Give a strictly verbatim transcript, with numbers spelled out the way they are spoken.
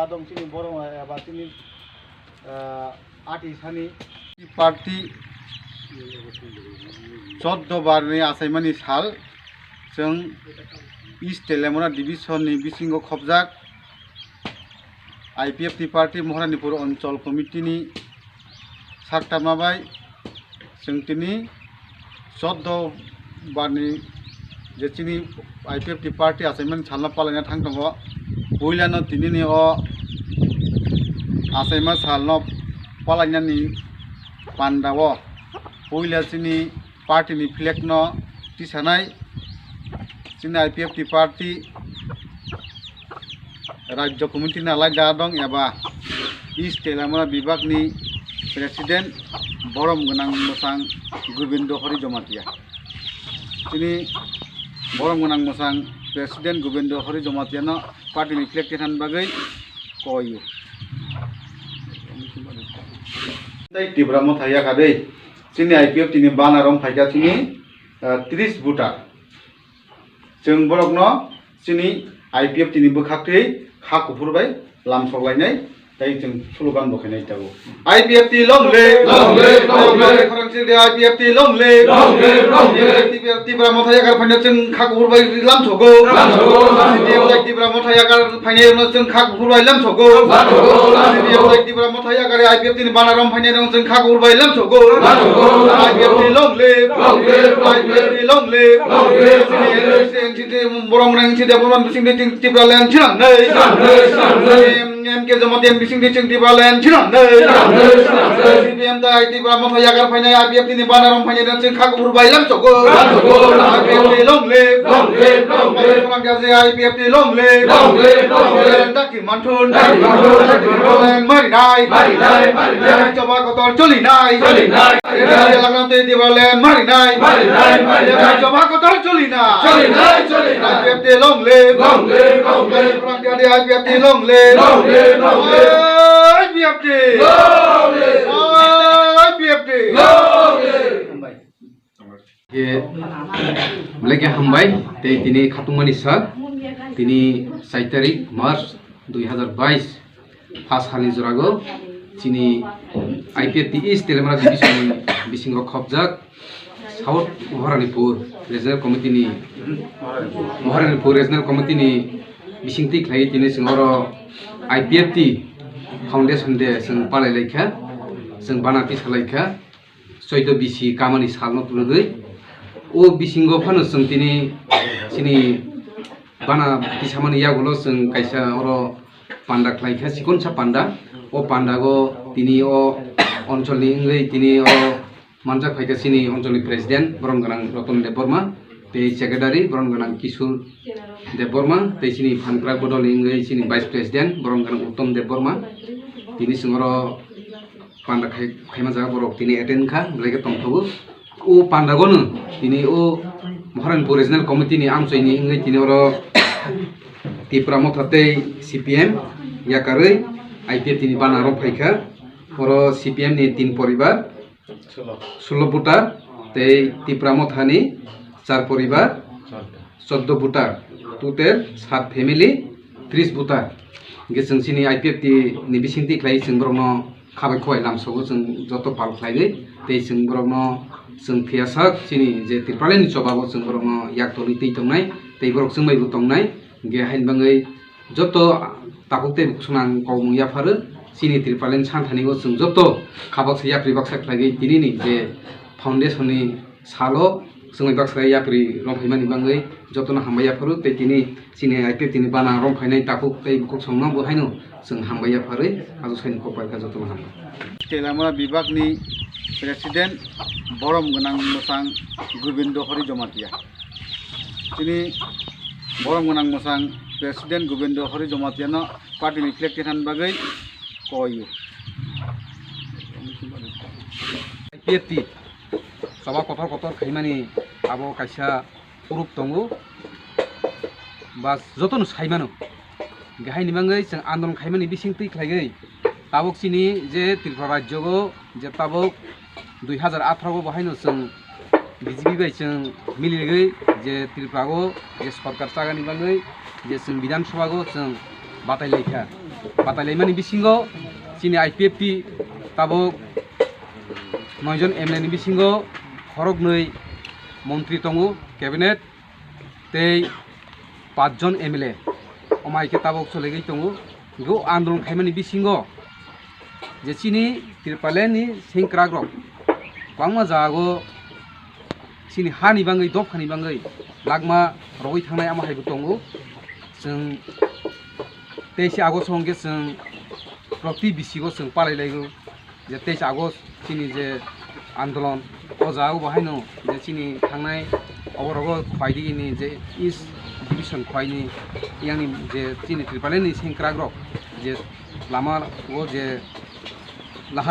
Adong chini borok eba chini, ah, ati sani party choddo barni achaimani sal chwng East Teliamura division ni bisingo khopjak I P F T party Maharanipur Anchal Committee ni saktarma bai chwng tini choddo barni je chini I P F T party achaimani salno palaina thang tongo. Puilano tinini o achaima salno palainani pandao puila chini party ni flag no tisanai, chini I P F T party Rajya Committee ni alai da dong eba East Teliamura bibak ni President borom gwnang mwsang Gobindo Hari Jamatia. Chini borom gwnang mwsang President Gobindo Hari Jamatia no party ni flag tisan bagwi koyu. Tei Tipra Motha yakadei chini I P F T ni banner rom phaikha chini, ah, tris voter. Chwng borokno chini I P F T ni bwkhaktwi kha kuphur bai lamsok lainai tei chwng slogan bo khainai tabuk. I P F T long live! Long live, long live! Khorang sidi I P F T long live! Long live, long live! Tipra, Tipra Motha yakar phaino chwng kha kuphur bai lamsogo. Lamsogo, lamsogo! Tipra Motha yakar phainairokno chwng kha kuphur bai lamsogo. Lamsogo, lamsogo! Tipra Motha yakar I P F T ni banner rom phainairokno chwng kha kuphur bai lamsogo. Lamsogo, lamsogo! I P F T long live! Long live, long live! I P F T long live! Long live, long live! Borok mwnang si de borok bising de Tipraland sinamnai. Sinamnai, sinamnai. M K Jamatia bising de chwng Tipraland sinamnai. Sinamnai, sinamnai. C P M tai Tipra Motha yakar phainai I P F T ni banner rom phainai chwng kha kuphur bai lamsogo. Lamsogo, lamsogo. I P F T long live. Long live, long live. Khorang sidi I P F T long live. Long live, long live. Daki manthun. Daki manthun, daki manthun. Marinai. Marinai, marinai. Choba kotor cholinai. Cholinai, cholinai. Tipraland marinai. Marinai, marinai. Choba kotor cholinai. Cholinai, cholinai. I P F T long live. Long live, long live. Khorang sidi I P F T long live. Long live, long live. I P F T. Long live. I P F T. Long live. Hambai. Khe belai khe hambai, tei tini khatungmani sal, tini char tarik March dui hazar bais, pha salni jorago chini I P F T East Teliamura Division ni bisingo khopjak South Maharanipur Regional Committee ni, Maharanipur Regional Committee ni bisingtwi khlaiwi tini chwng oro I P F T Foundation Day chwng palai laikha, chwng bana tisa laikha. Choido bisi kamani salno twlwgwi. O bisingo phano chwng tini chini bana tisamani yagulo chwng kaisa oro panda khlaikha, chikonsa panda. O pandago tini o oncholni wngwi tini o manjak phaikha chini oncholni president borom gwnang Roton Debbarma, tei secretary borom gwnang Kishore Debbarma, tei chini phankrak bodolni wngwi chini vice president borom gwnang Uttom Debbarma. Tini chwng oro panda khai, khaima jaga borok tini attend kha, belai khe tongthogo. O pandagono tini o Maharanipur Regional Committee ni amchoini wngwi tini oro Tipra Motha tei C P M yakarwi I P F T ni bana rok phaikha. Oro C P M ni tin poribar, sulo voter, tei Tipra Motha ni char poribar, choddo voter, total sat family, tris voter. Hingke chwng chini I P F T ni bisingtwi khlai chwng borokno khabai khowai lamsogo chwng joto pal khlaiwi, tei chwng borokno chwng phiya sak chini je Tripura ni chobago chwng borokno yak torwi twi tongnai, tei borok chwng bai bo tongnai. Hingke haini bagwi joto takhuk tei bukhuk swnang kokmung yapharo chini Tripura ni santhani o chwng joto khabaksa yapri baksa khlaiwi tinini je foundation ni salo chwngwi baksa yapri rwngphaimani bagwi jotono hambai yapharo tei tini chini I P F T ni bana rwngphainai takhuk tei bukhuk songno bo haino chwng hambai yapharwi ajo saini kok bai kha jotono hambai. Telamura bibak ni president borom gwnang mwsang Gobindo Hari Jamatia. Tini borom gwnang mwsang president Gobindo Hari Jamatiano party ni flag titan bagwi koyu. I P F T choba kotor kotor khaimani abo kaisa proof tongo, ba jotono saimano. Hingke haini bagwi chwng andolon khaimani bisingtwi khlaiwi tabuk chini je Tripura rajyogo je tabuk dui hazar atharo bo haino chwng B J P bai chwng miligwi je Tripura o je sorkar chagani bagwi je chwng Bidhan Sabha o chwng batai laikha. batai laimani bisingo chini I P F T tabuk noi jon M L A ni bisingo khoroknwi montri tongo, cabinet, tei pach jon M L A. Omo hai khe tabuk choliwi tongo. Hwnkhe o andolon khaimani bisingo je chini Tipraland ni sengkrak rok kwbangma jaga o chini hani bagwi, dophani bagwi lakma rogwi thangnai, amo haibo tongo. Chwng teise August hwnkhe chwng proti bisigo chwng palai laigo je teise August chini je andolon, o jaga bo haino je chini thangnai oborogo Khowai digini je East Division Khowai ni yangni je chini Tipraland ni sengkrak rok je lama o je